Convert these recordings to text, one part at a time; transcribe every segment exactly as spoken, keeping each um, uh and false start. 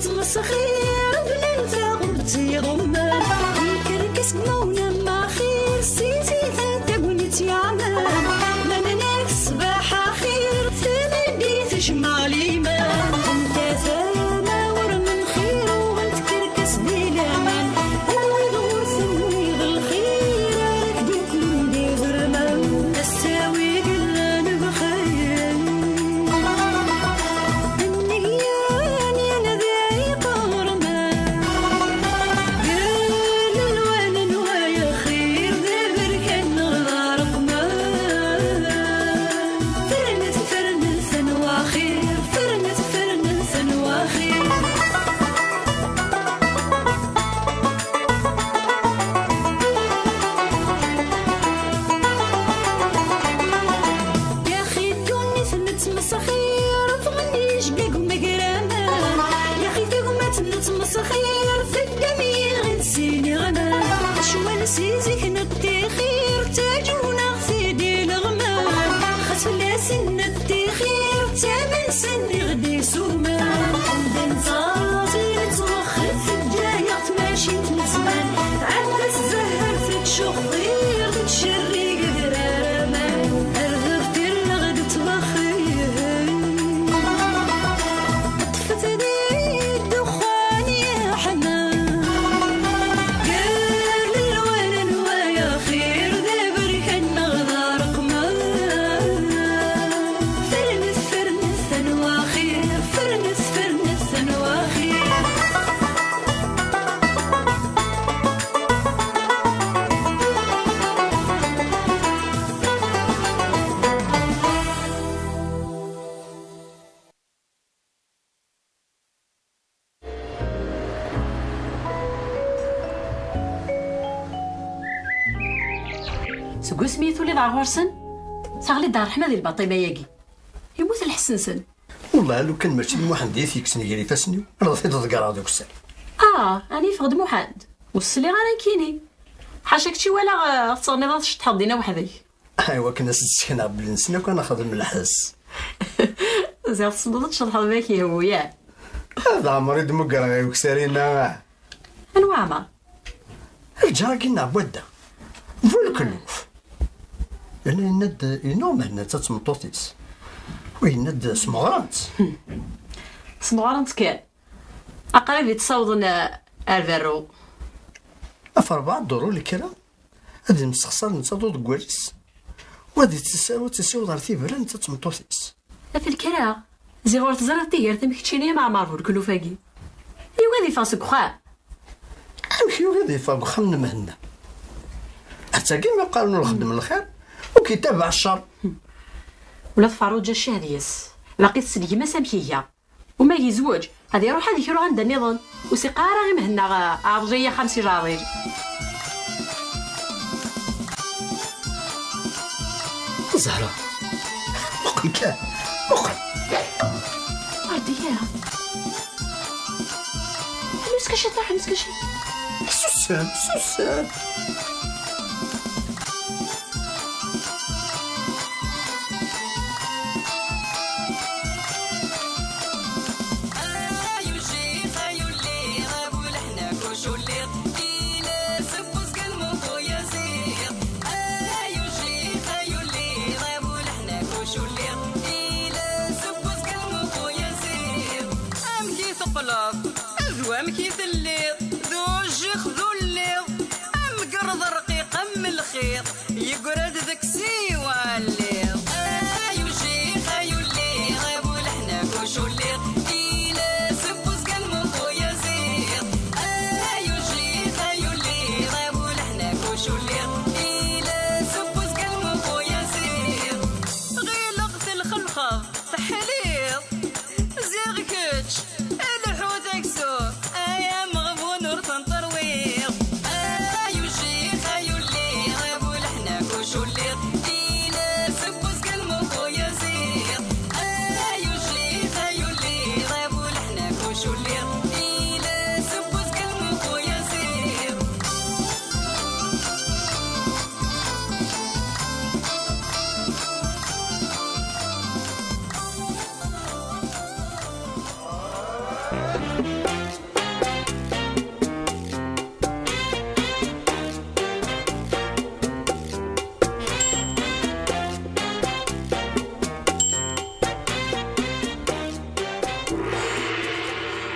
Ttmesxir bnan taɣult iḍumman, ikerkes deg mawna maxir, si zik tagnit yeɛnan. Ma nenna-k ṣṣbeḥ axir, tmeddit tejmeɛ liman. Anta tama ur menxir, u n tkerkes di laman. Wid ur tenwiḍ lxir, ara k-d-uklen d iẓerman. Ass-a wi yellan bxir. Nniya-nni d iqerman, gar lelwan n wayaxir, d aberkan neɣ d areqman. Fernet, fernet, anwa axir, fernet, fernet, anwa axir. Yaxi ddunit nettmesxir, ffɣen yijgag umegraman. Yaxi tagmat nettmesxir, teddam yiɣid sin iɣman. Cwan si zik nettixir, ttaǧun-aɣ-t-id ileɣman. Xas fell-asen nettixir, ttamen-sen i ɣ-d-isuman. Anda nettaẓ i nettwexxir, teǧǧa-yaɣ tmacint n zzman. Tɛedda tzehher, tettcuxxir, tettcerrig agraman. Ar deffir neɣ d ttwaxir. Ṭṭfet-d ddexxan yeḥman. Gar lelwan n wayaxir, d aberkan neɣ d areqman. Fernet, fernet, anwa axir, fernet, fernet, anwa axir. Seg wasmi i tuliḍ ɣer ɣur-sen, teɣli-d ṛṛeḥma di lbaṭima-agi. Yemmut lḥess-nsen. Wellah, lukan mačči d Muḥend i t-yekksen gar ifassen-iw, ad t-id-ḍeggreɣ d ukessar. Ah, ɛni yeffeɣ-d Muḥend? Ur sliɣ ara nekkini. Ḥaca kečči walaɣ, eh, tettɣenniḍ ad tceṭṭḥeḍ dinna weḥd-k. Aywa, akken ad s-d-sekneɣ belli nessen akk ad nexdem lḥess. Ziɣ tessneḍ ad tceḍḥeḍ ma k-yehwu, ya? Ad ɛmer i d-mmugreɣ i ukessar-inna. Anwa ɛmer? Lǧar-agi n Ɛebwadda. Bu lekluf. Yerna yenna-d, yenna Mhenna d tameṭṭut-is. U yenna-d smeɣren-tt. Smeɣren-tt kan. Aqrib i tt-ssawḍen, eh, ar berru. Af rebɛa duṛu lekra. Ad imsexṣar netta d uḍeggal-is, u ad ittissaru ad tt-issiweḍ ɣer tibra netta d tmeṭṭut-is. Af lekra, ziɣ ur teẓriḍ tigert am keččini a Meɛmer bu lekluf-agi. Yugi ad yeffeɣ seg uxxam. Amek yugi ad yeffeɣ deg uxxam n Mhenna? Attagi mi qqaren ur xeddem lxir, ur k-yettabaɛ ccer. Ula d Ferruǧa ccah deg-s, baqi tsel gma-s amek iga. U ma yezweǧ, ad iruḥ ad ikru anda nniḍen. Ur s-iqqar ara i Mhenna, "Ɛreḍ-iyi axxam si leɛḍil." Zahra, muqel kan, muqel. Ardiya. Ḥnu skaci, ḥnu skaci. Susem, susem. Amek i teqqleḍ? D wamek i telliḍ? D ujjix d ulliḍ, amgerḍ rqiq am lxiḍ, yeggra-d deg-s i uɛelliḍ. Ay ujjix, ay ulliḍ, a bu leḥnak uculliḍ, iles n uzgal muqu yaziḍ. Ay ujjix, ay ulliḍ, a bu leḥnak uculliḍ, iles n uzgal muqu yaziḍ. Ɣileɣ telxelxeḍ, teḥliḍ, ziɣ kečč, lḥu d aksum, ay am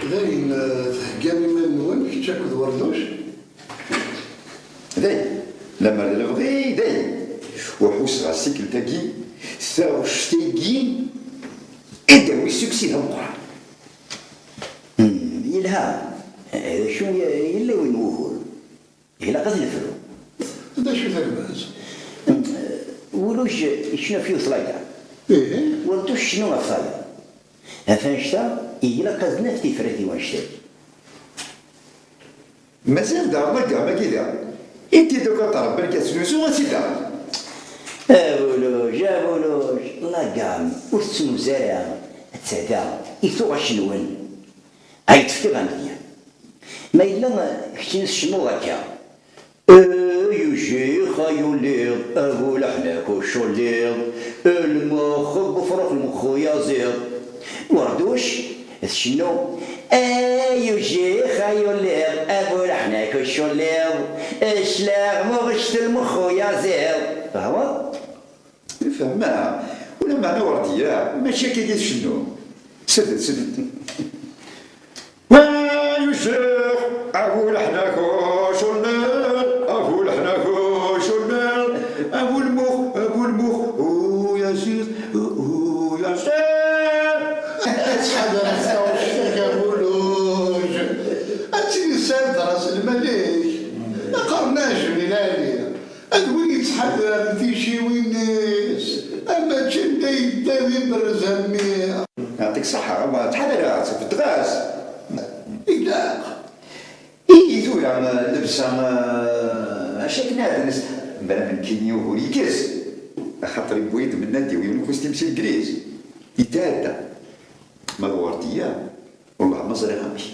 Dayen, eh, theggam iman-nwen, kečč akked Werduc? Dayen, lemmer d lebɣi, dayen. Ur ḥusseɣ-as tikkelt-agi, taɣect-agi ad d-tawi ssuksi d ameqqran. Hmm, yelha. Eh, d acu i, yella win n wugur? Ilaq ad t-nefru. D acu-t lbaz? Hmm, eh, Wuluj yekcem ɣef yiwet laga. Ihi? Werduc yecnu ɣef tayeḍ. Ɣef annect-a, ilaq ad naf tifrat i wannect-agi. Mazal daɣ laga-agi da. Inti d ugaṭar, belk ad tesnusu, ad tt-id-aɣ. A Buluj, a Buluj, laga ur tettnuz ara, atta da, i tuɣac-nwen. Ay tefkiḍ amedya. Ma yella keččini tcennuḍ akka. Ay ucix ay uliḍ, a bu leḥnak uculliḍ, lmex deg ufrux lmex uyaziḍ. Werduc tcennu. Ay ucix ay uliḍ, a bu leḥnak uculliḍ, claɣ muɣect lmex uyaziḍ. Fehmeḍ? Fehmeɣ. Ulameɛna Werdiya mačči akka i tcennu. Sed, sed. Wa yucix, a bu leḥnak uculliḍ, a bu leḥnak uculliḍ, a bu lmux, a bu lmux uyaziḍ, uyaziḍ. Ttḥadar ɣef taɣect-ik a Buluj. Ad tili tesɛiḍ ras lmal-ik. Aqernac n lɛali. D win yettḥadaren ticiwin-is, ama d anda yedda d iberrez a mmi. Yeɛṭik ṣṣeḥḥa, wa ttḥadareɣ-tt, beddeɣ-as. Ilaq. Ihi tura, llebsa, eh, acu akken ad nes-, mara nekkini ugur yekkes. Axaṭer yewwi-d menna d-iwi lmux-is timsi n Legliz. Yetɛedda. Ma d Werdiya, Wellah ma ẓriɣ amek.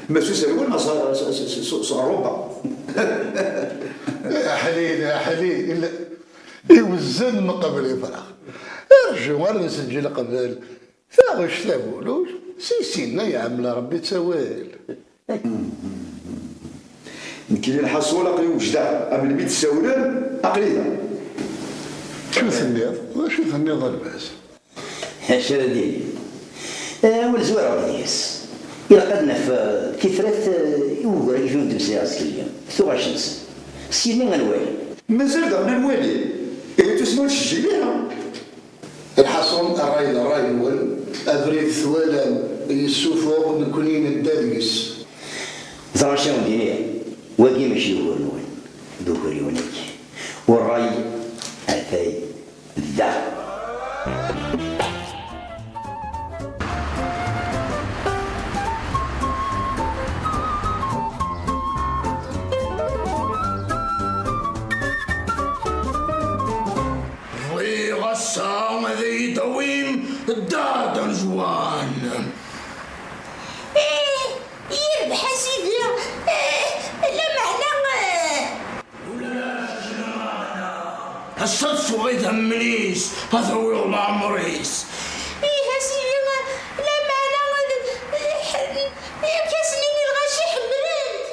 Ma s userwal, ma s, s, s, s, s, s ṛṛuba. Aḥlil, aḥlil. Iwezzen meqbel ifrax. Rju ar nseǧǧel qbel. Taɣect a Buluj, si sinna iɛemmel Ṛebbi ttawil. Nekkini lḥaṣul aql-i wejdeɣ, am melmi d-ssawlen, aql-i da. Acu tenniḍ? D acu tenniḍ a lbaz? Acu ara d-yini? Eh, awal zwireɣ deg-s. Ilaq ad naf, eh, tifrat, eh, i wugur-agi i d-mmeslayeɣ zgelli, tuɣac-nsen. Syenni ad nwali. Mazal daɣen ad nwali. Ihi tusma ur tceǧǧim ara. Lḥaṣun, ṛṛay d ṛṛay-nwen, abrid twalam, yessufuɣ, nekkni nedda deg-s. Ẓer acu i wen-d-iniɣ, wagi mačči d ugur-nwen, d ugur-iw nekk. U ṛṛay atay da. Bɣiɣ ass-a ad iyi-d-tawim Dda Danjuan. Ih, yerbeḥ a sidi. Ih, lameɛna, eh. Ulac lameɛna. Ass-a ad tesweḍ idammen-is, ad tawiḍ leɛmer-is. Ih a sidi, lameɛna, eh, eh, amek ad s-nini, lɣaci ḥemmlen-t.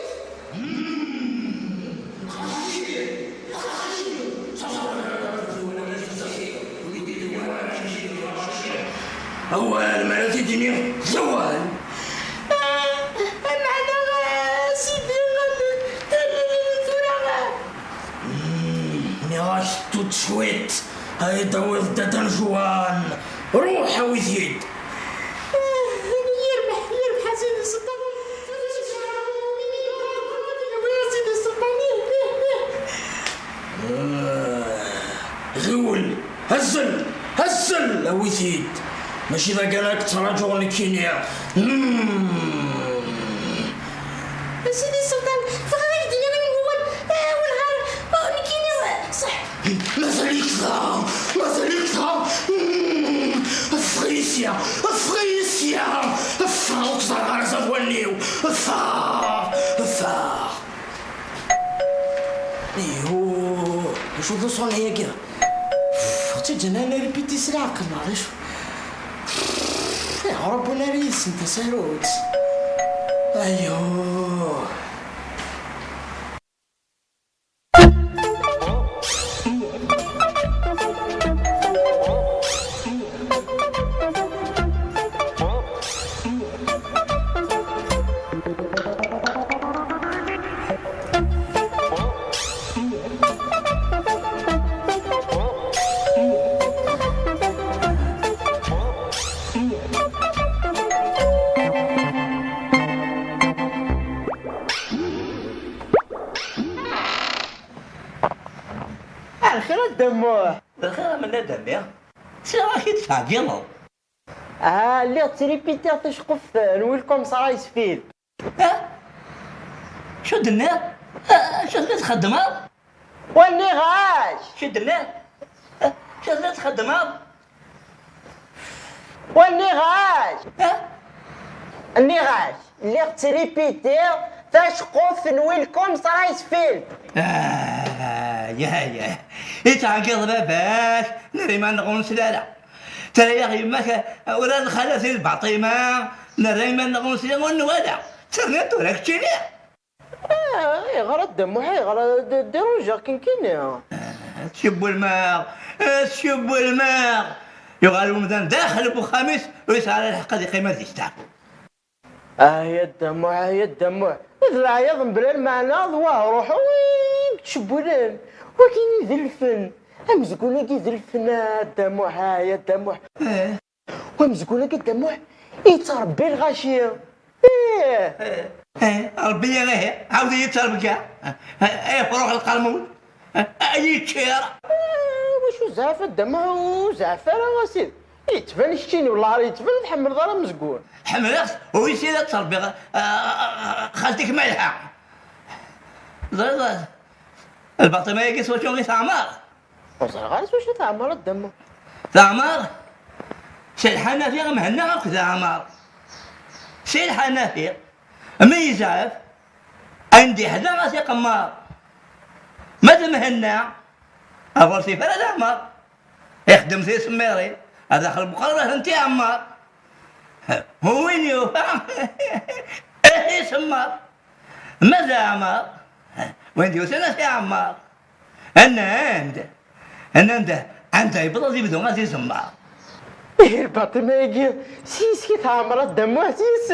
Awal, mi ara t-id-iniɣ, d awal. Ameɛna, a sidi, tura. Nniɣ-ak-d cwiṭ, ad yi-d-tawiḍ Dda Danjuan. Ruḥ, awi-t-id. Yerbeḥ, yerbeḥ a sidi Sselṭan. Yerbeḥ a sidi Sselṭan. Ih, ih, ih. Ah, ɣiwel, azzel, azzel, awi-t-id. Mačči d agan ad k-ttraǧuɣ nekkini. Hmm. A sidi Sselṭan, bɣiɣ ad k-d-iniɣ yiwen n wawal, ah, wellah, ah, nekkini, ah, ṣṣeḥ. Mazal-ik da! Mazal-ik da! Mm, ffeɣ-iyi sya! Ffeɣ-iyi sya! Ffeɣ, ur k-ẓerreɣ ara zdat wallen-iw! Ffeɣ! Ffeɣ! Ayuu, acu d uṣun-agi? Ur ttaǧǧan ara répéter s leɛqel, neɣ d acu? Ayɣer ur wwin ara yid-sen tasarut? Ayuu! Dda Muḥ. D lxir a Mennad a mmi. Sliɣ-ak-id tettɛeggiḍeḍ. Ah, lliɣ ttripitiɣ taceqquft n Welcome Surprise Film. Ha? Acu d-tenniḍ? Ah, acu telliḍ txeddmeḍ? Wa nniɣ-ak! Acu d-tenniḍ? Ah, acu telliḍ txeddmeḍ? Wa nniɣ-ak! Ah? Nniɣ-ak, lliɣ ttripitiɣ taceqquft n Welcome Surprise Film. Ah, ya, ya. Yettɛeggiḍ baba-k, nerra iman-nneɣ ur nesli ara. Terra-yaɣ yemma-k, ula d xalati Lbaṭima, nerra iman-nneɣ ur nesli ur nwala. Terniḍ tura keččini? Ah, ayɣer a Dda Muḥ, ayɣer d-, dérangeɣ-k nekkini? Ah, tcewwlem-aɣ, ah, tcewwlem-aɣ. Yuɣal umdan daxel n uxxam-is, ur yesɛi ara lḥeqq ad yeqqim ad yesteɛfu. Ah, ya Dda Muḥ, ah, ya Dda Muḥ. D leɛyaḍ mebla lmeɛna, d wah ruḥu, i yettcewwilen. Wagi i d lfen. Amezgun-agi d lfen, a Dda Muḥ, ah, ya Dda Muḥ. Eh. Amezgun-agi Dda Muḥ yettṛebbi lɣaci. Ih. Eh, eh, Ṛebbi ihi, ɛawed-iyi-d ttṛebga. Eh, eh, ruḥ lqermud. Eh, eh, yeččir. Eh, wacu zeɛf a Dda Muḥ, ur zeɛf ara a sidi. Yettban keččini, wellah yettban ur tḥemmleḍ ara amezgun. Ḥemmleɣ-t, u yessi ad ttṛebbiɣ, eh, eh, eh, xalti-k Malḥa. Ẓriɣ, lbaṭima-agi s wacu i teɛmer? Ur ẓriɣ ara s wacu teɛmer a Dda Muḥ. Teɛmer s lḥanafi Mhenna akked Ɛmar. S lḥanafi, mi yezɛef, ayen d-iḥda ad t-iqemmer. Ma d Mhenna, ur ɣur-t ara d Ɛmar. Ixeddem tisemmirin, ar daxel Buxar ad tent-iɛemmer. Win yufa, ad t-isemmer. Ma d Ɛmar, win d-yusan ad t-iɛemmer. Anna and, anna and, anda yewweḍ ad yebdu ad izemmer. Ihi lbaṭima-agi, s yis-k i teɛmer a Dda Muḥ, s yis-k.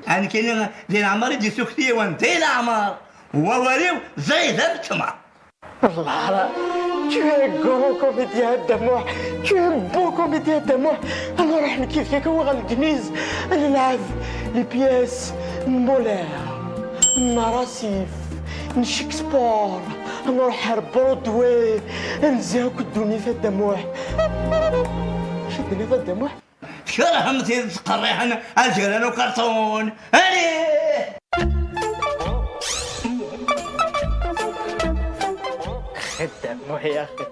A nekkini, di leɛmer i d-yessukti yiwen, di leɛmer, wawal-iw, ẓid am ttmer. Allah, tu es un grand comédien, Dda Muḥ. Tu es un beau comédien, Dda Muḥ. Alors, nekk yid-k akka waɣ Legliz, ad nlɛeb les pièces n Molière, n Racine, n Shakespeare, ad nruḥ ar Broadway, ad nezzi akk ddunit, a Dda Muḥ. Acu d-tenniḍ, a Dda Muḥ? Tkerhem tid ttqerriḥen aǧeran ukarṭun. Alih! Xeddam, ya axi.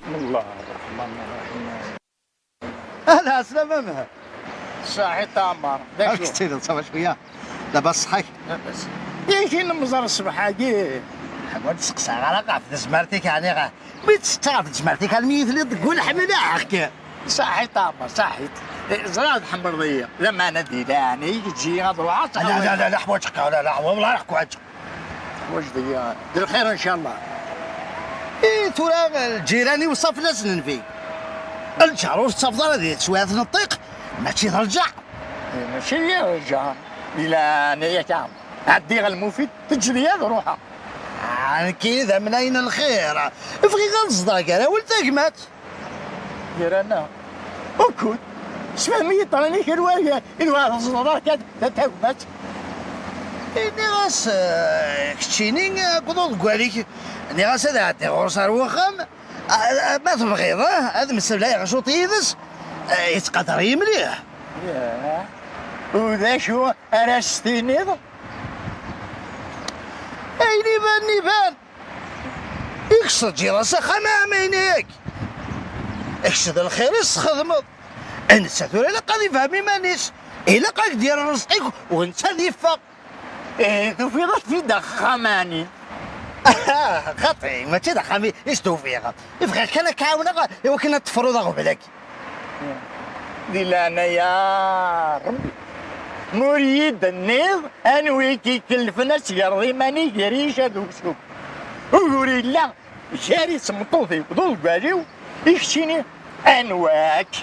بسم الله الرحمن الرحيم. العسلامة مها. صحيت عمار. راك تسير صافا شوية؟ لاباس صحاك؟ لاباس. يا كي نمزر الصبح هاكي. حمود سقسى غا راه قاع في زمارتك يعني غا. مي تستعرف زمارتك الميت اللي تقول حمل هاك. صحيت عمار، صحيت. إيه، زرا تحمر ضيا. لما أنا دي داني تجي غا تروح. لا، لا، لا، لا، حوايجك، لا، لا، والله حوايجك. واش ديا؟ دير خير إن شاء الله. إيه، ترى الجيراني وصف ناس ننفي. الجار وصف ضرر ديال شوية نطيق، ماشي ترجع. إيه، ماشي هي رجع. إلا أنا ياك عام. عدي غا المفيد، تجري هذا روحها. عن كذا منين الخير؟ فغي غا الصداق، أنا ولد أقمات. Gar-aneɣ. Ukud. Sfehmi-yi-d, rani kra waya, i d waya teẓẓleḍ kan, d tagmat. Nniɣ-as, eh, keččini, eh, akked uḍeggal-ik. Nniɣ-as ad ɛeddiɣ ɣur-s ar wexxam. Ah, ah, ma tebɣiḍ, ah, ad mmeslayeɣ cwiṭ yid-s. Eh, yettqadar-iyi mliḥ. Yah. U d acu ara s-tiniḍ? Ayen ibanen, iban. I kečč teǧǧiḍ-as axxam, a ɛemmi-inek? Kečč d lxir i s-txedmeḍ. Netta tura ilaq ad ifhem iman-is. Ilaq ad k-d-yerr rizq-ik u netta ad yeffeɣ. Eh, tufiḍ-as-t-id axxam, ɛni? Xaṭi, mačči d axxam i, i s-d-ufiɣ. Bɣiɣ kan ad k-ɛawneɣ i wakken ad tefruḍ aɣbel-agi. Di leɛnaya Rebbi, ma ur iyi-d-tenniḍ anwi i k-ikellfen ad tgerḍ iman-ik gar yicad uksum? Ugur yella gar-i d tmeṭṭut-iw d uḍeggal-iw, i keččini anwa-k?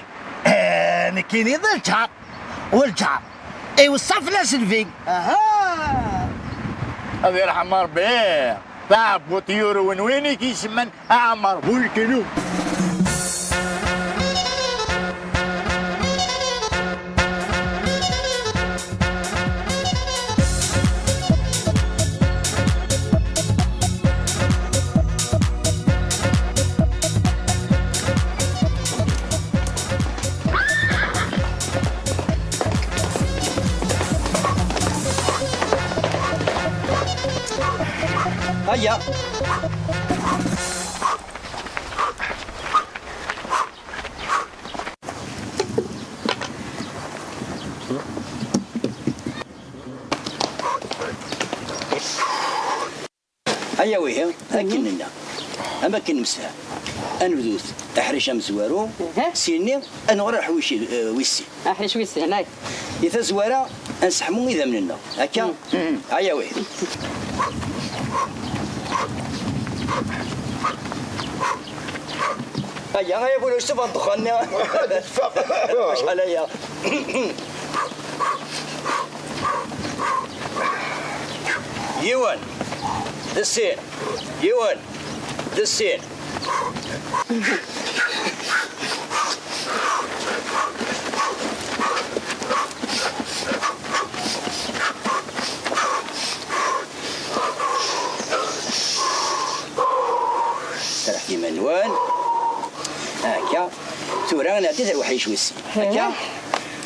Eh, nekkini d lǧar, u lǧar Iweṣṣa fell-as lbi. Aha! Ad irḥem Ṛebbi. Taɛebbuḍt yurwen win i k-isemman Ɛmer Bulkelu. Aya. Aya wihi, akken nenna. Am akken nemsefham. Ad nebdut aḥric amezwaru, aha, s-inni ad nuɣal ar ḥwic, eh, wis sin. Aḥric wis sin, ay. Di tazwara, ad nseḥmu idammen-nneɣ. Akka? Mm. Aya wihi. Aya, aya, bulu, yessufeɣ ddexxan-nni. Acḥal aya. Yiwen, d sin. Yiwen, d sin. Serrḥet iman-nwen. Akka. Tura nɛeddi ar uḥric wis sin. Akka?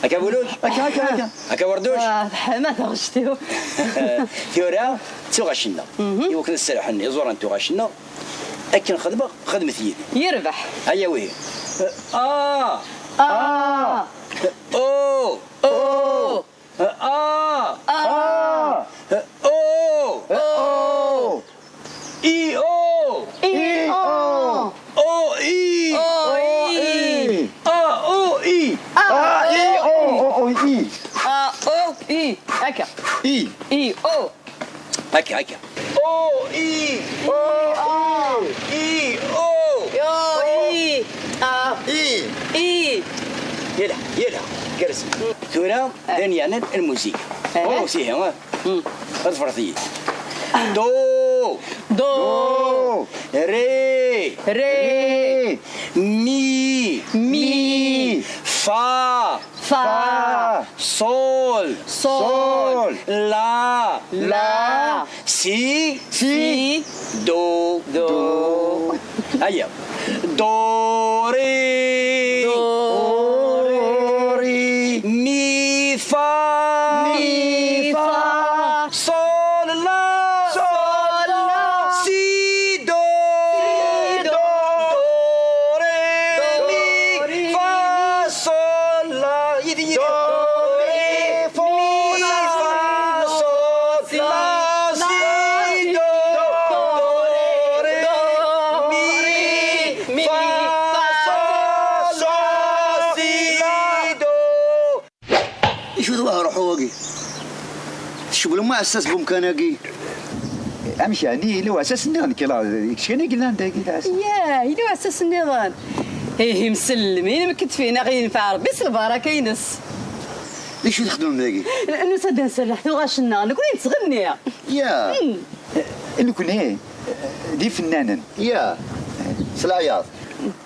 Akka, Bulul? Akka, akka, akka. Akka, Werduc? Ah, teḥma taɣect-iw. Tura, d tuɣac-nneɣ. Mhm. Iwakken ad serrḥen iẓuran n tuɣac-nneɣ, akken xedmeɣ, xedmet yid-i. Yerbeḥ. Aya wihi. A. A. O. O. A. A. O. O. I, O. I, O. O, I. O, I. A, O, I. A, I, O. O, O, I. A, O, I. Akka. I. I, O. Akka, akka. O, I. O, I. I, O. O, I. A. I. I. Yala, yala. Gerz. Tura, eh, d ayen yeɛnan lmuzika. Eh. Oh, siha, ah. Hmm. Ḍefret-iyi. Do. Do. Do. Re. Re. Re. Mi. Mi. Fa. Fa. Fa. Sol. Sol. Sol. La. La. Si. Si. Do. Do. Do. Aya. Do, re. Do, re. Mi, fa. Mi, fa. Sol, la. Sol, la. Si, do. Si, do. Do, re. Do, re. Mi, fa, sol, la. Yid-i, yid-i. Do, re, fa, sol, la, si, do, do, re, mi, fa, sol, la, si, do. Icu d wahruḥu-agi? Tcewwlem aɛessas n wemkan-agi? Amek yeɛni, yella uɛessas nniḍen kra, d kečč kan i yellan dagi d aɛessas? Yah, yella uɛessas nniḍen. Ihi msellem, i lmekk tfinaɣ yenfeɛ Rebbi s lbaraka-ines. D acu i txeddmem dagi? N-, nusa-d ad nserreḥ tuɣac-nneɣ, nekkni nettɣenni. Ya. Hmm. Nekkni d ifennanen. Ya. S leɛyaḍ.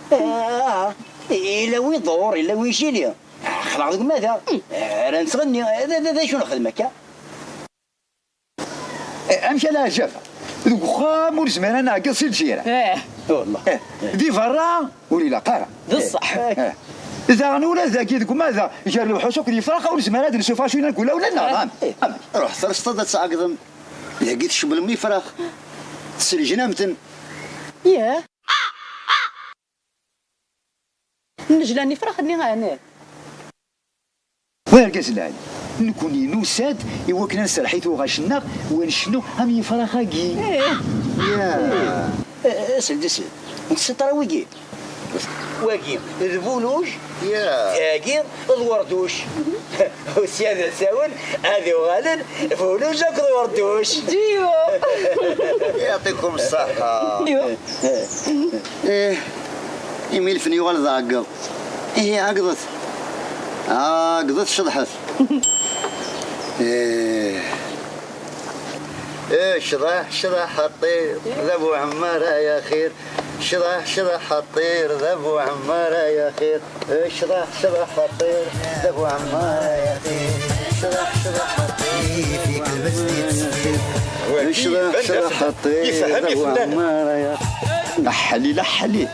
Ah, yella wi ḍur, yella wi jili. Aql-aɣ deg umadaɣ. Hmm. Ara nettɣenni. D, d, d acu nexdem akka? Eh, amek a leɛǧab? Deg uxxam ur nezmir ad nɛeggeḍ si lǧiran. Eh. Wallah. Eh, di berra ur ilaq ara. D ṣṣeḥ. Eh. Daɣen ula d dagi deg umadaɣ, gar lewḥuc akked yifrax, ur nezmir ad nessufeɣ acu yellan deg wulawen-nneɣ, eh, neɣ? Eh. Amek? Ruḥet ar sṭad ad tɛeggeḍem. Dagi tcewwlem ifrax. Tesrejnam-ten. Yah. Nnejlan ifrax-nni, ɛni? Wa argaz lɛali, nekkni nusa-d i wakken ad nserreḥ i tuɣac-nneɣ, wa necnu am yifrax-agi. Eh. Ya. Eh, eh, sel-d, sel. Ur tessiṭ ara wigi? Wagi d buluj, ya, tagi d werduc. Usyan d asawen ad uɣalen buluj akked werduc. Ǧiyo. Yeɛṭikum ṣṣeḥḥa. Ih, imi lfen yuɣal d aɛeggeḍ. Ihi ɛegḍet. Ɛegḍet, ceḍḥet. Icḍeḥ, icḍeḥ a ṭṭir, d abu ɛemmar ay axir. Icḍeḥ, icḍeḥ a ṭṭir, d abu ɛemmar ay axir. Icḍeḥ, icḍeḥ a ṭṭir, d abu ɛemmar ay axir. Icḍeḥ, icḍeḥ a ṭṭir, icḍeḥ, icḍeḥ a ṭṭir, d abu ɛemmar ay axir. Aḥlil, aḥlil.